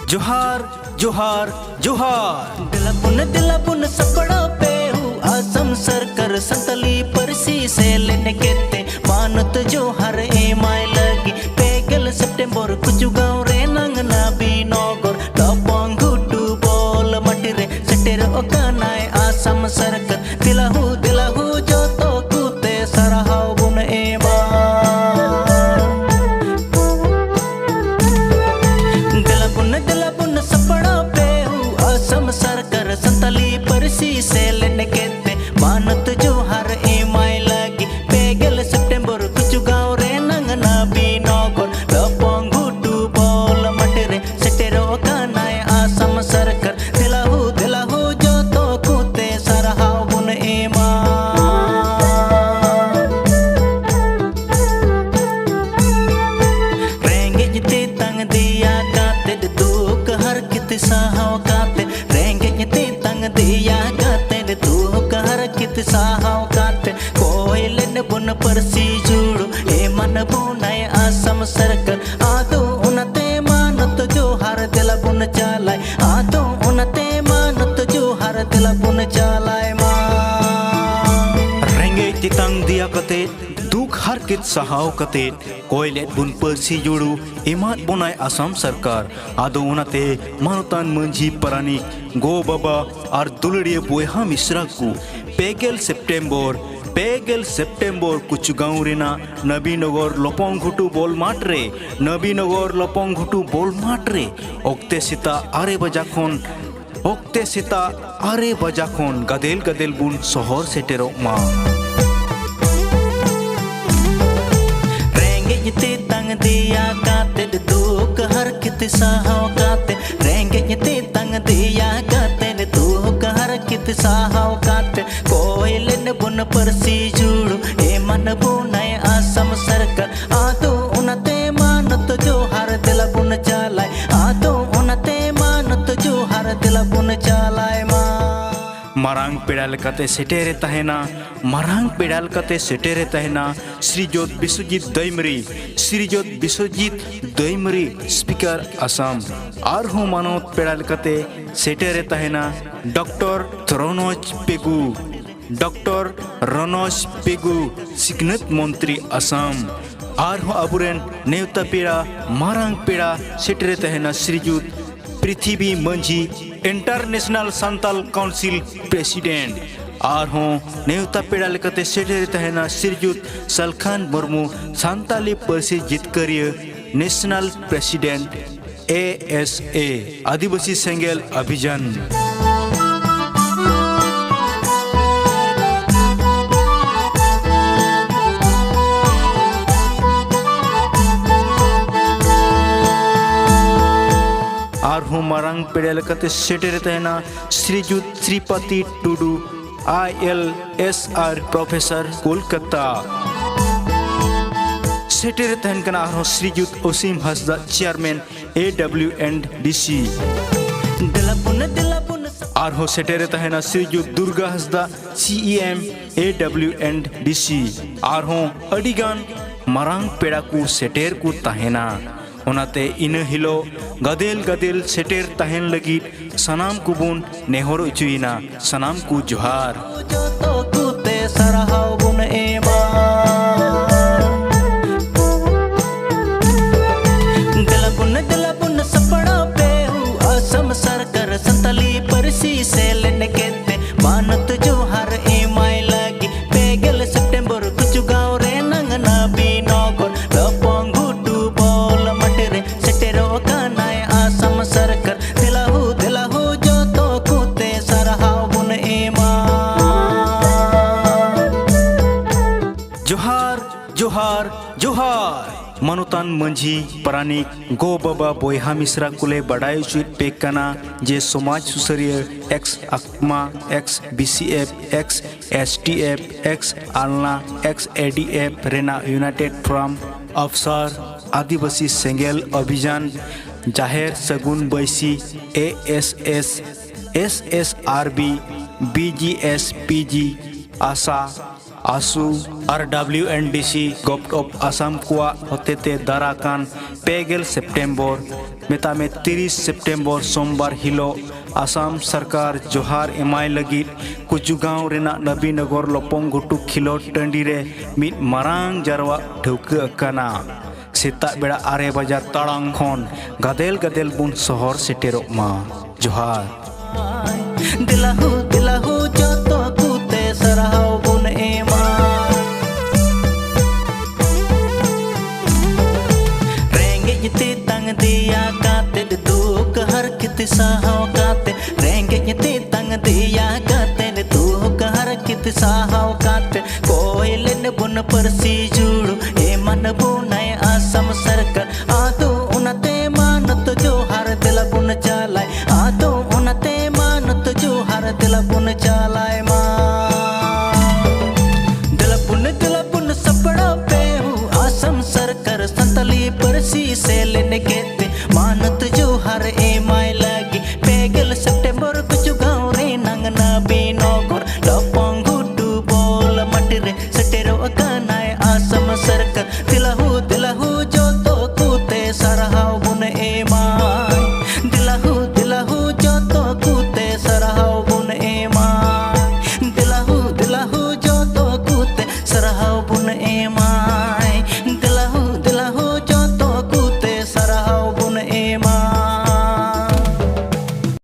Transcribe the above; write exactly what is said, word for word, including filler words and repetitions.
ᱡᱚᱦᱟᱨ, ᱡᱚᱦᱟᱨ, ᱡᱚᱦᱟᱨ᱾ ᱫᱮᱞᱟ ᱵᱚᱱ, ᱫᱮᱞᱟ ᱵᱚᱱ ᱥᱟᱯᱲᱟᱣ ᱯᱮ ᱦᱩ ᱟᱥᱟᱢ ᱥᱚᱨᱠᱟᱨ ᱥᱟᱱᱛᱟᱞᱤ ᱯᱟᱹᱨᱥᱤ ᱥᱮᱞᱮᱫ ᱠᱮᱫ ᱛᱮ ᱢᱟᱱᱚᱛ ᱡᱚᱦᱟᱨ ᱮᱢᱟᱭ ᱞᱟᱹᱜᱤᱫ ᱯᱮ ᱜᱮᱞ ᱥᱮᱯᱴᱮᱢᱵᱚᱨ ᱠᱩᱪᱩᱜᱟᱸᱣ ᱨᱮ ᱱᱟᱝ ᱱᱟᱵᱤᱱᱚᱜᱚᱨ ᱞᱚᱯᱚᱝ ᱜᱷᱩᱴᱩ ᱵᱚᱞ ᱢᱟᱴᱤ ᱨᱮ ᱥᱮᱴᱮᱨᱚᱜ ᱠᱟᱱᱟᱭ ᱟᱥᱟᱢ ᱥᱚᱨᱠᱟᱨ᱾ ᱫᱮᱞᱟ ᱦᱩ, ᱫᱮᱞᱟ ᱦᱩ ᱡᱚᱛᱚ ᱠᱚᱛᱮ ᱥᱟᱨᱦᱟᱣ ᱵᱚᱱ ᱮᱢᱟ᱾ ᱫᱮᱞᱟ ᱵᱚᱱ, ᱫᱮᱞᱟ ᱵᱚᱱ ᱥᱟᱯᱲᱟᱣ ᱯᱮ ᱦᱩ ᱟᱥᱟᱢ ᱥᱚᱨᱠᱟᱨ ᱥᱟᱱᱛᱟᱞᱤ ᱯᱟᱹᱨᱥᱤ ᱥᱮᱞᱮᱫ ᱠᱮᱫ ᱛᱮ ᱢᱟᱱᱚᱛ ᱡᱚᱦᱟᱨ ᱮᱢᱟᱭ ᱞᱟᱹᱜᱤᱫ ᱯᱮ ᱜᱮᱞ ᱥᱮᱯᱴᱮᱢᱵᱚᱨ ᱠᱩᱪᱩᱜᱟᱸᱣ ᱨᱮ ᱱᱟᱝ ᱱᱟᱵᱤᱱᱚᱜᱚᱨ ᱞᱚᱯᱚᱝ ᱜᱷᱩᱴᱩ ᱵᱚᱞ ᱢᱟᱴᱤ ᱨᱮ ᱥᱮᱴᱮᱨᱚᱜ ᱠᱟᱱᱟᱭ ᱟᱥᱟᱢ ᱥᱚᱨᱠᱟᱨ᱾ ᱫᱮᱞᱟ ᱦᱩ, ᱫᱮᱞᱟ ᱦᱩ ᱡᱚᱛᱚ ᱠᱚᱛᱮ ᱥᱟᱨᱦᱟᱣ ᱵᱚᱱ ᱮᱢᱟ᱾ ᱨᱮᱸᱜᱮᱡ ᱛᱮᱛᱟᱝ ᱫᱮᱭᱟ ᱠᱟᱛᱮ ᱫᱩᱠ ᱦᱟᱨᱠᱮᱛ ᱥᱟᱦᱟᱣ ᱠᱟᱛᱮ, ᱨᱮᱸᱜᱮᱡ ᱛᱮᱛᱟᱝ ᱫᱮᱭᱟ ᱠᱟᱛᱮ ᱫᱩᱠ ᱦᱟᱨᱠᱮᱛ ᱥᱟᱦᱟᱣ ᱠᱟᱛᱮ ᱠᱚᱭ ᱞᱮᱫ ᱵᱚᱱ ᱯᱟᱹᱨᱥᱤ ᱡᱩᱲᱩ ᱮᱢᱟᱱ ᱵᱚᱱᱟᱭ ᱟᱥᱟᱢ ᱥᱚᱨᱠᱟᱨ᱾ ᱟᱫᱚ ᱚᱱᱟᱛᱮ ᱢᱟᱱᱚᱛ ᱡᱚᱦᱟᱨ ᱫᱮᱞᱟ ᱵᱚᱱ ᱪᱟᱞᱟᱭ, ᱟᱫᱚ ᱚᱱᱟᱛᱮ ᱢᱟᱱᱚᱛ ᱡᱚᱦᱟᱨ ᱫᱮᱞᱟ ᱵᱚᱱ ᱪᱟᱞᱟᱭ ᱢᱟ᱾ ᱨᱮᱸᱜᱮᱡ ᱛᱮᱛᱟᱝ ᱫᱮᱭᱟ ᱠᱟᱛᱮ, ᱫᱩᱠ ᱦᱟᱨᱠᱮᱛ ᱥᱟᱦᱟᱣ ᱠᱟᱛᱮ ᱠᱚᱭ ᱞᱮᱫ ᱵᱚᱱ ᱯᱟᱹᱨᱥᱤ ᱡᱩᱲᱩ ᱮᱢᱟᱫ ᱵᱚᱱᱟᱭ ᱟᱥᱟᱢ ᱥᱚᱨᱠᱟᱨ᱾ ᱟᱫᱚ ᱚᱱᱟᱛᱮ ᱢᱟᱱᱚᱛᱟᱱ ᱢᱟᱹᱡᱷᱤ ᱯᱟᱨᱟᱱᱤᱠ, ᱜᱚ ᱵᱟᱵᱟ ᱟᱨ ᱫᱩᱞᱟᱹᱲᱤᱭᱟᱹ ᱵᱚᱭᱦᱟ ᱢᱤᱥᱨᱟ ᱠᱚ ᱯᱮ ᱜᱮᱞ ᱥᱮᱯᱴᱮᱢᱵᱚᱨ, ᱯᱮ ᱜᱮᱞ ᱥᱮᱯᱴᱮᱢᱵᱚᱨ ᱠᱩᱪᱩᱜᱟᱸᱣ ᱨᱮᱱᱟᱜ ᱱᱟᱵᱤᱱᱚᱜᱚᱨ ᱞᱚᱯᱚᱝ ᱜᱷᱩᱴᱩ ᱵᱚᱞ ᱢᱟᱴᱷ ᱨᱮ, ᱱᱟᱵᱤᱱᱚᱜᱚᱨ ᱞᱚᱯᱚᱝ ᱜᱷᱩᱴᱩ ᱵᱚᱞ ᱢᱟᱴᱷ ᱨᱮ ᱚᱠᱛᱮ ᱥᱮᱛᱟᱜ ᱟᱨᱮ ᱵᱟᱡᱟ ᱠᱷᱚᱱ, ᱚᱠᱛᱮ ᱥᱮᱛᱟᱜ ᱟᱨᱮ ᱵᱟᱡᱟ ᱠᱷᱚᱱ ᱜᱟᱫᱮᱞ ᱜᱟᱫᱮᱞ ᱵᱚᱱ ᱥᱚᱦᱚᱨ ᱥᱮᱴᱮᱨᱚᱜ ᱢᱟ᱾ ᱨᱮᱸᱜᱮᱡ ᱛᱮᱛᱟᱝ ᱫᱮᱭᱟ ᱠᱟᱛᱮ, ᱫᱩᱠ ᱦᱟᱨᱠᱮᱛ ᱥᱟᱦᱟᱣ ᱠᱟᱛᱮ, ᱨᱮᱸᱜᱮᱡ ᱛᱮᱛᱟᱝ ᱫᱮᱭᱟ ᱠᱟᱛᱮ, ᱫᱩᱠ ᱦᱟᱨᱠᱮᱛ ᱥᱟᱦᱟᱣ ᱠᱟᱛᱮ ᱠᱚᱭ ᱞᱮᱫ ᱵᱚᱱ ᱯᱟᱹᱨᱥᱤ ᱡᱩᱲᱩ ᱮᱢᱟᱱ ᱵᱚᱱᱟᱭ ᱟᱥᱟᱢ ᱥᱚᱨᱠᱟᱨ᱾ ᱟᱫᱚ ᱚᱱᱟᱛᱮ ᱢᱟᱱᱚᱛ ᱡᱚᱦᱟᱨ ᱫᱮᱞᱟ ᱵᱚᱱ ᱪᱟᱞᱟᱭ, ᱟᱫᱚ ᱚᱱᱟᱛᱮ ᱢᱟᱱᱚᱛ ᱡᱚᱦᱟᱨ ᱫᱮᱞᱟ ᱵᱚᱱ ᱪᱟᱞᱟᱭ ᱢᱟ᱾ ᱢᱟᱨᱟᱝ ᱯᱮᱲᱟ ᱞᱮᱠᱟᱛᱮ ᱥᱮᱴᱮᱨᱮ ᱛᱟᱦᱮᱱᱟ, ᱢᱟᱨᱟᱝ ᱯᱮᱲᱟ ᱞᱮᱠᱟᱛᱮ ᱥᱮᱴᱮᱨᱮ ᱛᱟᱦᱮᱱᱟ ᱥᱨᱤᱡᱚᱛ ᱵᱤᱥᱣᱚᱡᱤᱛ ᱫᱟᱹᱭᱢᱟᱹᱨᱤ, ᱥᱨᱤᱡᱚᱛ ᱵᱤᱥᱣᱚᱡᱤᱛ ᱫᱟᱹᱭᱢᱟᱹᱨᱤ, ᱥᱯᱤᱠᱟᱨ ᱟᱥᱟᱢ᱾ ᱟᱨᱦᱚᱸ ᱢᱟᱱᱚᱛ ᱯᱮᱲᱟ ᱞᱮᱠᱟᱛᱮ ᱥᱮᱴᱮᱨᱮ ᱛᱟᱦᱮᱱᱟ ᱰᱚᱠᱴᱚᱨ ᱨᱚᱱᱚᱡᱽ ᱯᱮᱜᱩ, ᱰᱚᱠᱴᱚᱨ ᱨᱚᱱᱚᱡᱽ ᱯᱮᱜᱩ, ᱥᱤᱠᱷᱱᱟᱹᱛ ᱢᱚᱱᱛᱨᱤ ᱟᱥᱟᱢ᱾ ᱟᱨᱦᱚᱸ ᱟᱵᱚᱨᱮᱱ ᱱᱮᱣᱛᱟ ᱯᱮᱲᱟ, ᱢᱟᱨᱟᱝ ᱯᱮᱲᱟ ᱥᱮᱴᱮᱨᱮ ᱛᱟᱦᱮᱱᱟ ᱥᱨᱤᱡᱩᱛ ᱯᱨᱤᱛᱷᱤᱵᱤ ᱢᱟᱹᱡᱷᱤ, ᱤᱱᱴᱟᱨᱱᱮᱥᱱᱟᱞ ᱥᱟᱱᱛᱟᱞ ᱠᱟᱣᱩᱱᱥᱤᱞ ᱯᱨᱮᱥᱤᱰᱮᱱᱴ᱾ ᱟᱨᱦᱚᱸ ᱱᱮᱣᱛᱟ ᱯᱮᱲᱟ ᱞᱮᱠᱟᱛᱮ ᱥᱮᱴᱮᱨᱮ ᱛᱟᱦᱮᱱᱟ ᱥᱨᱤᱡᱩᱛ ᱥᱟᱞᱠᱷᱟᱱ ᱢᱩᱨᱢᱩ, ᱥᱟᱱᱛᱟᱞᱤ ᱯᱟᱹᱨᱥᱤ ᱡᱤᱛᱠᱟᱹᱨᱤᱭᱟᱹ, national president, A S A, Adivasi Sengel ᱚᱵᱷᱤᱡᱟᱱ᱾ ᱟᱨᱦᱚᱸ ᱢᱟᱨᱟᱝ ᱯᱮᱲᱟ ᱞᱮᱠᱟᱛᱮ ᱥᱮᱴᱮᱨᱮ ᱛᱟᱦᱮᱱᱟ Srijut Sripati Tudu, I L S R professor, Kolkata. ᱥᱮᱴᱮᱨᱮ ᱛᱟᱦᱮᱱ ᱠᱟᱱᱟ ᱟᱨᱦᱚᱸ Srijut Asim Hansda, chairman, A W and D C. ᱫᱮᱞᱟ ᱵᱚᱱ, ᱫᱮᱞᱟ ᱵᱚᱱ᱾ ᱟᱨᱦᱚᱸ ᱥᱮᱴᱮᱨᱮ ᱛᱟᱦᱮᱱᱟ Srijut Durga Hansda, C E M, A W and D C. ᱟᱨᱦᱚᱸ ᱟᱹᱰᱤᱜᱟᱱ ᱢᱟᱨᱟᱝ ᱯᱮᱲᱟ ᱠᱚ ᱥᱮᱴᱮᱨ ᱠᱚ ᱛᱟᱦᱮᱱᱟ᱾ ᱚᱱᱟᱛᱮ ᱤᱱᱟᱹ ᱦᱤᱞᱳᱜ ᱜᱟᱫᱮᱞ ᱜᱟᱫᱮᱞ ᱥᱮᱴᱮᱨ ᱛᱟᱦᱮᱱ ᱞᱟᱹᱜᱤᱫ ᱥᱟᱱᱟᱢ ᱠᱚᱵᱚᱱ ᱱᱮᱦᱚᱨ ᱚᱪᱚᱭᱮᱱᱟ, ᱥᱟᱱᱟᱢ ᱠᱚ ᱡᱚᱦᱟᱨ᱾ ᱡᱚᱛᱚ ᱠᱚᱛᱮ ᱥᱟᱨᱦᱟᱣ ᱵᱚᱱ ᱮᱢᱟ᱾ ᱫᱮᱞᱟ ᱵᱚᱱ, ᱫᱮᱞᱟ ᱵᱚᱱ ᱥᱟᱯᱲᱟᱣ ᱯᱮ ᱦᱩ ᱟᱥᱟᱢ ᱥᱚᱨᱠᱟᱨ ᱥᱟᱱᱛᱟᱞᱤ ᱯᱟᱹᱨᱥᱤ ᱥᱮᱞᱮᱫ ᱠᱮᱫ ᱛᱮ ᱢᱟᱱᱚᱛ ᱡᱚᱦᱟᱨ ᱮᱢᱟᱭ ᱞᱟᱹᱜᱤᱫ ᱯᱮ ᱜᱮᱞ ᱥᱮᱯᱴᱮᱢᱵᱚᱨ ᱠᱩᱪᱩᱜᱟᱸᱣ ᱨᱮᱱᱟᱝ ᱱᱟᱵᱤᱱᱚᱜᱚᱨ ᱞᱚᱯᱚᱝ ᱜᱷᱩᱴᱩ ᱵᱚᱞ ᱢᱟᱴᱷ ᱨᱮ ᱥᱮᱴᱮᱨᱚᱜ ᱠᱟᱱᱟᱭ ᱟᱥᱟᱢ ᱥᱚᱨᱠᱟᱨ᱾ ᱫᱮᱞᱟ ᱦᱳ, ᱫᱮᱞᱟ ᱦᱳ, ᱡᱚᱛᱚ ᱠᱚᱛᱮ ᱥᱟᱨᱦᱟᱣ ᱵᱚᱱ ᱮᱢᱟ᱾ ᱡᱚᱦᱟᱨ, ᱡᱚᱦᱟᱨ, ᱡᱚᱦᱟᱨ᱾ ᱢᱟᱱᱚᱛᱟᱱ ᱢᱟᱹᱡᱷᱤ, ᱯᱟᱨᱟᱱᱤᱠ, ᱜᱚ ᱵᱟᱵᱟ, ᱵᱚᱭᱦᱟ ᱢᱤᱥᱨᱟ ᱠᱚᱞᱮ ᱵᱟᱰᱟᱭ ᱦᱚᱪᱚᱭᱮᱫ ᱯᱮ ᱠᱟᱱᱟ ᱡᱮ ᱥᱚᱢᱟᱡᱽ ᱥᱩᱥᱟᱹᱨᱤᱭᱟᱹ ᱮᱠᱥ ᱟᱠᱢᱟ, ex B C F, ex S T F, ex ᱟᱞᱱᱟ, ᱮᱠᱥ ᱮ ᱰᱤ ᱮᱯᱷ ᱨᱮᱱᱟᱜ ᱤᱭᱩᱱᱟᱭᱴᱮᱰ ᱯᱷᱳᱨᱟᱢ ᱟᱯᱥᱟᱨ, ᱟᱹᱫᱤᱵᱟᱹᱥᱤ ᱥᱮᱸᱜᱮᱞ ᱚᱵᱷᱤᱡᱟᱱ, Jaher Sagun Baisi, A S S, S S R B, B G S P G, ᱟᱥᱟ, ᱟᱥᱩ R W N D C Govt of Assam ᱠᱚᱣᱟᱜ ᱦᱚᱛᱮᱛᱮ ᱫᱟᱨᱟ ᱠᱟᱱ ᱯᱮ ᱜᱮᱞ ᱥᱮᱯᱴᱮᱢᱵᱚᱨ, ᱢᱮᱛᱟᱜ ᱢᱮ ᱛᱤᱨᱤᱥ ᱥᱮᱯᱴᱮᱢᱵᱚᱨ ᱥᱳᱢᱵᱟᱨ ᱦᱤᱞᱳᱜ ᱟᱥᱟᱢ ᱥᱚᱨᱠᱟᱨ ᱡᱚᱦᱟᱨ ᱮᱢᱟᱭ ᱞᱟᱹᱜᱤᱫ ᱠᱩᱪᱩᱜᱟᱸᱣ ᱨᱮᱱᱟᱜ ᱱᱚᱵᱤᱱᱚᱜᱚᱨ ᱞᱚᱯᱚᱝ ᱜᱷᱩᱴᱩ ᱠᱷᱮᱞᱳᱰ ᱴᱟᱺᱰᱤ ᱨᱮ ᱢᱤᱫ ᱢᱟᱨᱟᱝ ᱡᱟᱨᱣᱟ ᱴᱷᱟᱹᱣᱠᱟᱹ ᱟᱠᱟᱱᱟ᱾ ᱥᱮᱛᱟᱜ ᱵᱮᱲᱟ ᱟᱨᱮ ᱵᱟᱡᱟ ᱴᱟᱲᱟᱝ ᱠᱷᱚᱱ ᱜᱟᱫᱮᱞ ᱜᱟᱫᱮᱞ ᱵᱚᱱ ᱥᱚᱦᱚᱨ ᱥᱮᱴᱮᱨᱚᱜ ᱢᱟ᱾ ᱡᱚᱦᱟᱨ᱾ ᱫᱮᱞᱟᱦᱩ, ᱫᱮᱞᱟᱦᱩ, ᱡᱚᱛᱚ ᱠᱚᱛᱮ ᱥᱟᱨᱦᱟᱣ ᱵᱚᱱ ᱮᱢᱟ᱾ ᱨᱮᱸᱜᱮᱡ ᱛᱮᱛᱟᱝ ᱫᱮᱭᱟ ᱠᱟᱛᱮ, ᱫᱩᱠ ᱦᱟᱨᱠᱮᱛ ᱥᱟᱦᱟᱣ ᱠᱟᱛᱮ, ᱨᱮᱸᱜᱮᱡ ᱛᱮᱛᱟᱝ ᱫᱮᱭᱟ ᱠᱟᱛᱮ, ᱫᱩᱠ ᱦᱟᱨᱠᱮᱛ ᱥᱟᱦᱟᱣ ᱠᱟᱛᱮ, ᱠᱚᱭ ᱞᱮᱱ ᱵᱚᱱ ᱯᱟᱹᱨᱥᱤ ᱡᱩᱲᱩ, ᱮᱢᱟᱱ ᱵᱚᱱᱟᱭ ᱟᱥᱟᱢ ᱥᱚᱨᱠᱟᱨ᱾ ᱟᱫᱚ ᱚᱱᱟᱛᱮ ᱢᱟᱱᱚᱛ ᱡᱚᱦᱟᱨ ᱫᱮᱞᱟ ᱵᱚᱱ ᱪᱟᱞᱟᱭ᱾ ᱟᱫᱚ ᱚᱱᱟᱛᱮ ᱢᱟᱱᱚᱛ ᱡᱚᱦᱟᱨ ᱫᱮᱞᱟ ᱵᱚᱱ ᱪᱟᱞᱟᱭ ᱢᱟ᱾ ᱫᱮᱞᱟ ᱵᱚᱱ, ᱫᱮᱞᱟ ᱵᱚᱱ ᱥᱟᱯᱲᱟᱣ ᱯᱮ ᱦᱩ ᱟᱥᱟᱢ ᱥᱚᱨᱠᱟᱨ ᱥᱟᱱᱛᱟᱞᱤ ᱯᱟᱹᱨᱥᱤ ᱥᱮᱞᱮᱫ ᱠᱮᱫ ᱛᱮ᱾ ᱢᱟᱱᱚᱛ ᱡᱚᱦᱟᱨ ᱮᱢᱟᱭ ᱞᱟᱹᱜᱤᱫ ᱯᱮ ᱜᱮᱞ ᱥᱮᱯᱴᱮᱢᱵᱚᱨ ᱠᱩᱪᱩᱜᱟᱸᱣ ᱨᱮᱱᱟᱝ ᱱᱟᱵᱤᱱᱚᱜᱚᱨ ᱞᱚᱯᱚᱝ ᱜᱷᱩᱴᱩ ᱵᱚᱞ ᱢᱟᱴᱤ ᱨᱮ ᱥᱮᱴᱮᱨᱚᱜ ᱠᱟᱱᱟᱭ ᱟᱥᱟᱢ ᱥᱚᱨᱠᱟᱨ᱾ ᱫᱮᱞᱟᱦᱩ, ᱫᱮᱞᱟᱦᱩ, ᱡᱚᱛᱚ ᱠᱚᱛᱮ ᱥᱟᱨᱦᱟᱣ ᱵᱚᱱ ᱮᱢᱟ᱾ ᱫᱮᱞᱟᱦᱩ, ᱫᱮᱞᱟᱦᱩ, ᱡᱚᱛᱚ ᱠᱚᱛᱮ ᱥᱟᱨᱦᱟᱣ ᱵᱚᱱ ᱮᱢᱟ᱾ ᱫᱮᱞᱟᱦᱩ, ᱫᱮᱞᱟᱦᱩ, ᱡᱚᱛᱚ ᱠᱚᱛᱮ ᱥᱟᱨᱦᱟᱣ ᱵᱚᱱ ᱮᱢᱟ᱾